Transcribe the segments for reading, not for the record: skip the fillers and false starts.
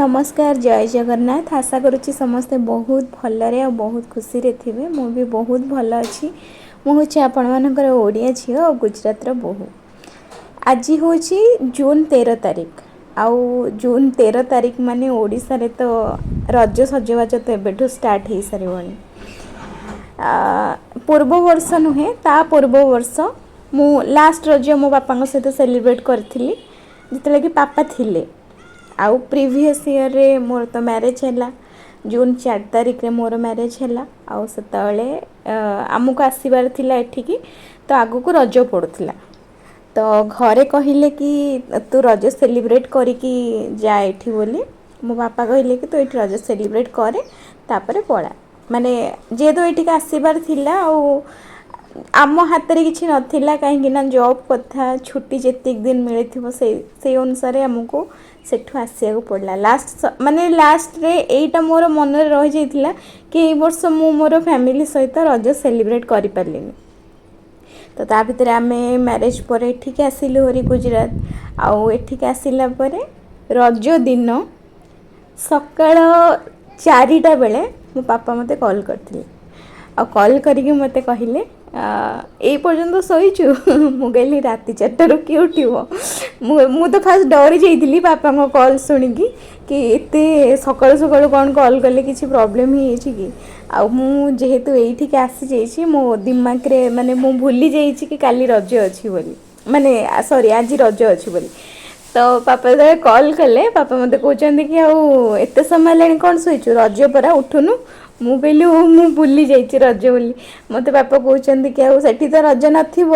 ନମସ୍କାର, ଜୟ ଜଗନ୍ନାଥ। ଆଶା କରୁଛି ସମସ୍ତେ ବହୁତ ଭଲରେ ଆଉ ବହୁତ ଖୁସିରେ ଥିବେ। ମୁଁ ବି ବହୁତ ଭଲ ଅଛି। ମୁଁ ହେଉଛି ଆପଣମାନଙ୍କର ଓଡ଼ିଆ ଝିଅ ଆଉ ଗୁଜୁରାଟର ବୋହୂ। ଆଜି ହେଉଛି ଜୁନ୍ 13 ତାରିଖ। ଆଉ ଜୁନ୍ 13 ତାରିଖ ମାନେ ଓଡ଼ିଶାରେ ତ ରଜ ସଜବାଜ ତ ଏବେଠୁ ଷ୍ଟାର୍ଟ ହେଇସାରିବଣି। ପୂର୍ବ ବର୍ଷ ନୁହେଁ, ତା ପୂର୍ବ ବର୍ଷ ମୁଁ ଲାଷ୍ଟ ରଜ ମୋ ବାପାଙ୍କ ସହିତ ସେଲିବ୍ରେଟ୍ କରିଥିଲି, ଯେତେବେଳେ କି ବାପା ଥିଲେ। ଆଉ ପ୍ରିଭିୟସ୍ ଇୟର୍ରେ ମୋର ତ ମ୍ୟାରେଜ୍ ହେଲା। ଜୁନ୍ 4 ତାରିଖରେ ମୋର ମ୍ୟାରେଜ୍ ହେଲା। ଆଉ ସେତେବେଳେ ଆମକୁ ଆସିବାର ଥିଲା ଏଠିକି, ତ ଆଗକୁ ରଜ ପଡ଼ୁଥିଲା। ତ ଘରେ କହିଲେ କି ତୁ ରଜ ସେଲିବ୍ରେଟ୍ କରିକି ଯା ଏଠି ବୋଲି। ମୋ ବାପା କହିଲେ କି ତୁ ଏଠି ରଜ ସେଲିବ୍ରେଟ୍ କରେ, ତାପରେ ପଳା। ମାନେ ଯେହେତୁ ଏଠିକି ଆସିବାର ଥିଲା ଆଉ ଆମ ହାତରେ କିଛି ନଥିଲା, କାହିଁକି ନା ଜବ୍ କଥା, ଛୁଟି ଯେତିକି ଦିନ ମିଳିଥିବ ସେଇ ସେଇ ଅନୁସାରେ ଆମକୁ ସେଠୁ ଆସିବାକୁ ପଡ଼ିଲା। ଲାଷ୍ଟ ମାନେ ଲାଷ୍ଟରେ ଏଇଟା ମୋର ମନରେ ରହିଯାଇଥିଲା କି ଏଇ ବର୍ଷ ମୁଁ ମୋର ଫ୍ୟାମିଲି ସହିତ ରଜ ସେଲିବ୍ରେଟ୍ କରିପାରିଲିନି। ତ ତା ଭିତରେ ଆମେ ମ୍ୟାରେଜ୍ ପରେ ଏଠିକି ଆସିଲୁ ହରି ଗୁଜୁରାଟ। ଆଉ ଏଠିକି ଆସିଲା ପରେ ରଜ ଦିନ ସକାଳ 4ଟା ବେଳେ ମୋ ବାପା ମୋତେ କଲ୍ କରିଥିଲେ। ଆଉ କଲ୍ କରିକି ମୋତେ କହିଲେ, ଏଇ ପର୍ଯ୍ୟନ୍ତ ଶୋଇଛୁ? ମୁଁ କହିଲି, ରାତି 4ଟାରୁ କିଏ ଉଠିବ? ମୁଁ ତ ଫାଷ୍ଟ ଡରି ଯାଇଥିଲି ବାପାଙ୍କ କଲ୍ ଶୁଣିକି କି ଏତେ ସକାଳୁ ସକାଳୁ କ'ଣ କଲ୍ କଲେ, କିଛି ପ୍ରୋବ୍ଲେମ୍ ହେଇଯାଇଛି କି? ଆଉ ମୁଁ ଯେହେତୁ ଏଇଠିକି ଆସିଯାଇଛି, ମୋ ଦିମାଗରେ ମାନେ ମୁଁ ଭୁଲି ଯାଇଛି କି କାଲି ରଜ ଅଛି ବୋଲି, ମାନେ ସରି, ଆଜି ରଜ ଅଛି ବୋଲି। ତ ବାପା ଯେତେବେଳେ କଲ୍ କଲେ, ବାପା ମୋତେ କହୁଛନ୍ତି କି ଆଉ ଏତେ ସମୟ ହେଲାଣି କ'ଣ ଶୋଇଛୁ, ରଜ ପରା, ଉଠୁନୁ। ମୁଁ କହିଲି, ଓ, ମୁଁ ଭୁଲି ଯାଇଛି ରଜ ବୋଲି। ମୋତେ ବାପା କହୁଛନ୍ତି କି ଆଉ ସେଠି ତ ରଜ ନଥିବ?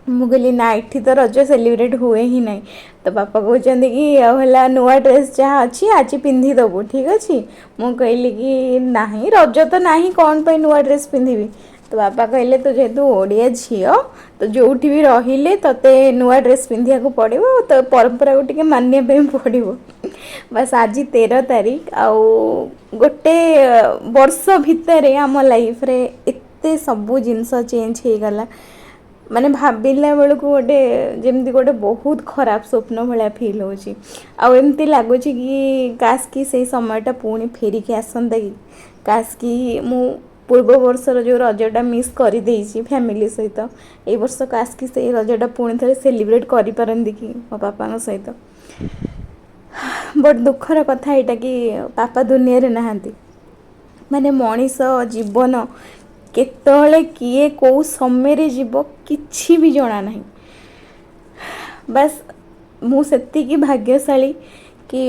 ମୁଁ କହିଲି, ନା, ଏଠି ତ ରଜ ସେଲିବ୍ରେଟ୍ ହୁଏ ହିଁ ନାହିଁ। ତ ବାପା କହୁଛନ୍ତି କି ଆଉ ହେଲା, ନୂଆ ଡ୍ରେସ୍ ଯାହା ଅଛି ଆଜି ପିନ୍ଧିଦେବୁ, ଠିକ୍ ଅଛି? ମୁଁ କହିଲି କି ନାହିଁ, ରଜ ତ ନାହିଁ, କ'ଣ ପାଇଁ ନୂଆ ଡ୍ରେସ୍ ପିନ୍ଧିବି? ତ ବାପା କହିଲେ, ତୁ ଯେହେତୁ ଓଡ଼ିଆ ଝିଅ, ତ ଯେଉଁଠି ବି ରହିଲେ ତୋତେ ନୂଆ ଡ୍ରେସ୍ ପିନ୍ଧିବାକୁ ପଡ଼ିବ, ତ ପରମ୍ପରାକୁ ଟିକେ ମାନିବା ପାଇଁ ପଡ଼ିବ। ବାସ୍, ଆଜି 13 ତାରିଖ। ଆଉ ଗୋଟେ ବର୍ଷ ଭିତରେ ଆମ ଲାଇଫ୍ରେ ଏତେ ସବୁ ଜିନିଷ ଚେଞ୍ଜ ହେଇଗଲା, ମାନେ ଭାବିଲା ବେଳକୁ ଗୋଟେ ଯେମିତି ଗୋଟେ ବହୁତ ଖରାପ ସ୍ୱପ୍ନ ଭଳିଆ ଫିଲ୍ ହେଉଛି। ଆଉ ଏମିତି ଲାଗୁଛି କି କାସ୍ କି ସେଇ ସମୟଟା ପୁଣି ଫେରିକି ଆସନ୍ତା କି, କାସ୍ କି ମୁଁ ପୂର୍ବ ବର୍ଷର ଯେଉଁ ରଜଟା ମିସ୍ କରିଦେଇଛି ଫ୍ୟାମିଲି ସହିତ, ଏଇ ବର୍ଷ କାସ୍ କି ସେଇ ରଜଟା ପୁଣି ଥରେ ସେଲିବ୍ରେଟ୍ କରିପାରନ୍ତି କି ମୋ ବାପାଙ୍କ ସହିତ। ବଟ୍ ଦୁଃଖର କଥା ଏଇଟା କି ବାପା ଦୁନିଆରେ ନାହାନ୍ତି। ମାନେ ମଣିଷ ଜୀବନ କେତେବେଳେ କିଏ କେଉଁ ସମୟରେ ଯିବ, କିଛି ବି ଜଣା ନାହିଁ। ବାସ୍, ମୁଁ ସେତିକି ଭାଗ୍ୟଶାଳୀ କି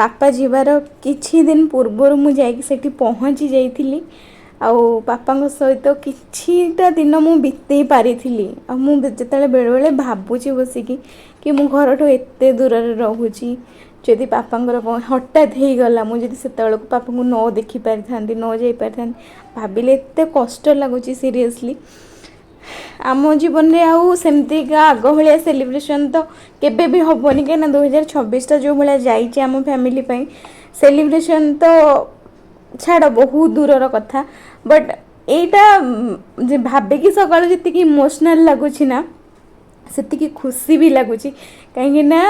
ବାପା ଯିବାର କିଛି ଦିନ ପୂର୍ବରୁ ମୁଁ ଯାଇକି ସେଠି ପହଞ୍ଚି ଯାଇଥିଲି ଆଉ ବାପାଙ୍କ ସହିତ କିଛିଟା ଦିନ ମୁଁ ବିତେଇ ପାରିଥିଲି। ଆଉ ମୁଁ ଯେତେବେଳେ ବେଳେବେଳେ ଭାବୁଛି ବସିକି କି ମୁଁ ଘରଠୁ ଏତେ ଦୂରରେ ରହୁଛି, ଯଦି ବାପାଙ୍କର କ'ଣ ହଠାତ୍ ହେଇଗଲା, ମୁଁ ଯଦି ସେତେବେଳକୁ ବାପାଙ୍କୁ ନ ଦେଖିପାରିଥାନ୍ତି, ନ ଯାଇପାରିଥାନ୍ତି, ଭାବିଲେ ଏତେ କଷ୍ଟ ଲାଗୁଛି ସିରିୟସଲି। ଆମ ଜୀବନରେ ଆଉ ସେମିତିକା ଆଗ ଭଳିଆ ସେଲିବ୍ରେସନ୍ ତ କେବେ ବି ହେବନି, କାହିଁକିନା 2026ଟା ଯେଉଁ ଭଳିଆ ଯାଇଛି ଆମ ଫ୍ୟାମିଲି ପାଇଁ, ସେଲିବ୍ରେସନ୍ ତ ଛାଡ଼, ବହୁତ ଦୂରର କଥା। ବଟ୍ ଏଇଟା ଯେ ଭାବିକି ସକାଳୁ ଯେତିକି ଇମୋସନାଲ୍ ଲାଗୁଛି ନା, ସେତିକି ଖୁସି ବି ଲାଗୁଛି। କାହିଁକି ନା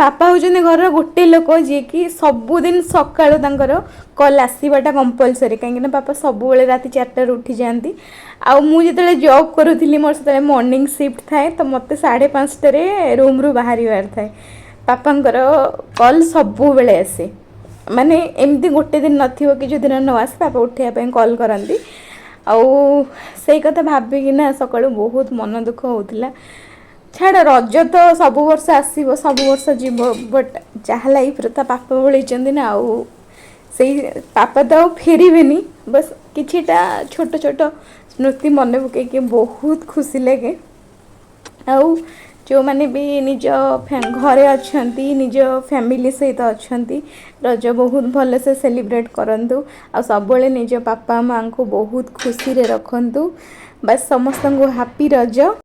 ବାପା ହେଉଛନ୍ତି ଘରର ଗୋଟେ ଲୋକ ଯିଏକି ସବୁଦିନ ସକାଳୁ ତାଙ୍କର କଲ୍ ଆସିବାଟା କମ୍ପଲସରି, କାହିଁକିନା ବାପା ସବୁବେଳେ ରାତି 4ଟାରୁ ଉଠିଯାଆନ୍ତି। ଆଉ ମୁଁ ଯେତେବେଳେ ଜବ୍ କରୁଥିଲି, ମୋର ସେତେବେଳେ ମର୍ଣ୍ଣିଂ ସିଫ୍ଟ ଥାଏ, ତ ମୋତେ 5:30ରେ ରୁମ୍ରୁ ବାହାରିବାର ଥାଏ। ବାପାଙ୍କର କଲ୍ ସବୁବେଳେ ଆସେ। ମାନେ ଏମିତି ଗୋଟେ ଦିନ ନଥିବ କି ଯେଉଁଦିନ ନ ଆସେ। ବାପା ଉଠେଇବା ପାଇଁ କଲ୍ କରନ୍ତି। ଆଉ ସେଇ କଥା ଭାବିକିନା ସକାଳୁ ବହୁତ ମନ ଦୁଃଖ ହେଉଥିଲା। ଛାଡ଼, ରଜ ତ ସବୁ ବର୍ଷ ଆସିବ, ସବୁ ବର୍ଷ ଯିବ, ବଟ୍ ଯାହା ଲାଇଫ୍ରେ ତା ବାପା ବଳେଇଛନ୍ତି ନା, ଆଉ ସେଇ ବାପା ତ ଆଉ ଫେରିବେନି। ବାସ୍, କିଛିଟା ଛୋଟ ଛୋଟ ସ୍ମୃତି ମନେ ପକେଇକି ବହୁତ ଖୁସି ଲାଗେ। ଆଉ ଯେଉଁମାନେ ବି ନିଜ ଘରେ ଅଛନ୍ତି, ନିଜ ଫ୍ୟାମିଲି ସହିତ ଅଛନ୍ତି, ରଜ ବହୁତ ଭଲସେ ସେଲିବ୍ରେଟ୍ କରନ୍ତୁ ଆଉ ସବୁବେଳେ ନିଜ ବାପା ମାଆଙ୍କୁ ବହୁତ ଖୁସିରେ ରଖନ୍ତୁ। ବାସ୍, ସମସ୍ତଙ୍କୁ ହାପି ରଜ।